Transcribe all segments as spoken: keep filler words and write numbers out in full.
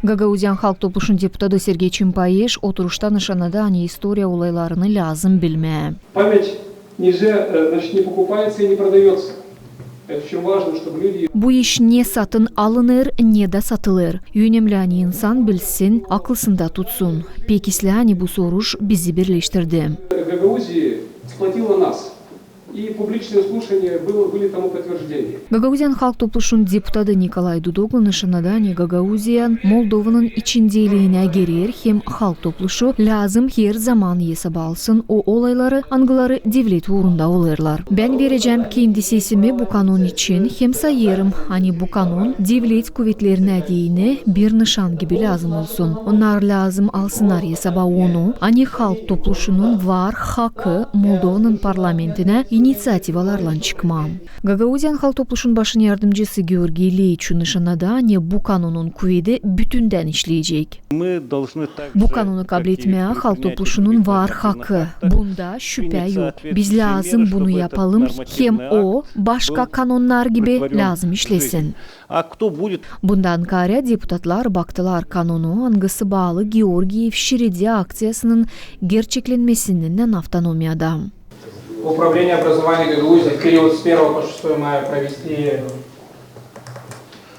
Gagauziyanın Halk Topluşunun deputatı Sergey Çimpayeş oturuşta nışannadı, ani istoriya olaylarını lääzım bilmää. Память не же, э, значит, не покупается и не продается. Это очень важно, чтобы люди... Bu iş ne satın alınêr, ne dä satılêr. Önemli, ani insan bilsin, aklısında tutsun. Pek islää, ani bu soruş bizi birleştirdi. Гагаузия сплотила нас. И публичные слушания было, были тому подтверждение. Gagauziyanın Halk Topluşunun deputatı Nikolay Dudoglu nışannadı, ani Gagauziya Moldovanın içindeliinä girer hem Halk Topluşu lääzım her zaman esaba alsın o olayları, angıları devlet uurunda olêrlar. Bän verecäm kendi sesimi bu kanon için hem sayêrım, ani bu kanon devlet kuvetlerinä deyni bir nışan gibi lääzım olsun. Onnar lääzım alsınnar esaba onu, ani Halk Topluşunun var hakı Moldovanın parlamentinä iniţiativalarlan çıkmaa. Gagauziyanın Halk Topluşunun başın yardımcısı Georgiy Leiçu nışannadı, ani bu kanonun kuvedi bütündän işleyecek. Bu kanonu kabletmää Halk Topluşunun var hakı. Bunda şüpä yok. Biz lääzım bunu yapalım, hem o başka kanonnar gibi lääzım işlesin. Bundan kaarä deputatlar baktılar kanonu, angısı baalı Georgiyev şiridi akţiyasının gerçeklenmesinnän avtonomiyada. Управление образования Гагаузии в период с первого по шестое мая провести...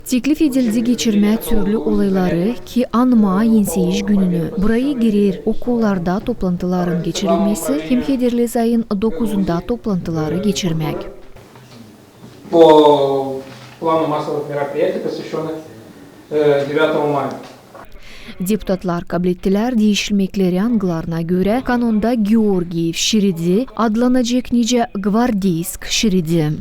Teklif edildi geçirmää türlü olayları, ki anmaa enseyiş gününü. Burayı girer okullarda toplantıların geçirilmesi hem hederlez ayın dokuzunda toplantıları geçirmäk. По плану массовых мероприятий, посвящённых, э, девятому мая. Deputatlar kablettilär diişilmekleri, angılarına görä kanonda Georgiyev şiridi adlanacek nicä Gvardeysk şiridi.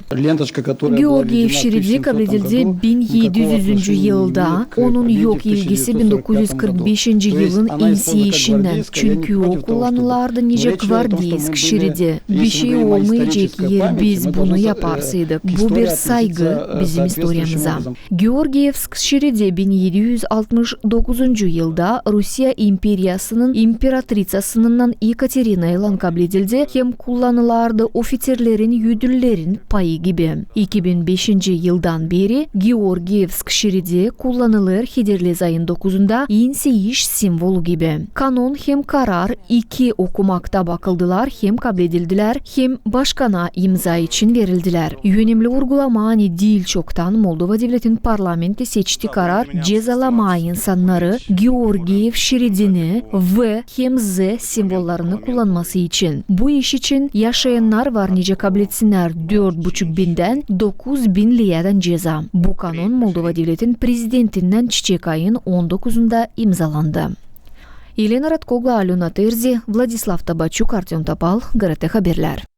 Georgiyev şiridi kabledildi bin edi üzüncü yılda. Onun yok ilgisi bin dokuz üz kırk beşinci yılın enseyişinnän, çünkü o kullanılardı nicä Gvardeysk şiridi. Bir şey olmayacek, eer biz bunu yaparsaydık. Bu bir saygı bizim istoriyamıza. Georgiyevsk şiridi bin edi üz altmış dokuzuncu yılda Rusiya imperiyasının imperatriţasınnan Ekaterinaylan kabledildi hem kullanılardı ofitserlerin ödüllerin payı gibi. İki bin beşinci yıldan beri Georgiyevsk şiridi kullanılêr hederlez ayın dokuzunda enseyiş simvolu gibi. Kanon hem karar iki okumakta bakıldılär hem kabledildilär, hem başkana imza için verildilär. Önemli urgulamaa, ani diil çoktan Moldova devletin parlamenti seçti karar cezalamaa insannarı Georgiyev şiridini V hem Z simvollarını kullanması için. Bu iş için yaşayannar var nicä kabletsinnär dört buçuk bindän dokuz bin leyädän ceza. Bu kanon Moldova devletin prezidentinnän çiçek ayın on dokuzunda imzalandı. Elena Ratkogla, Alöna Terzi, Vladislav Tabaçuk, Artöm Topal, GRT Haberlär.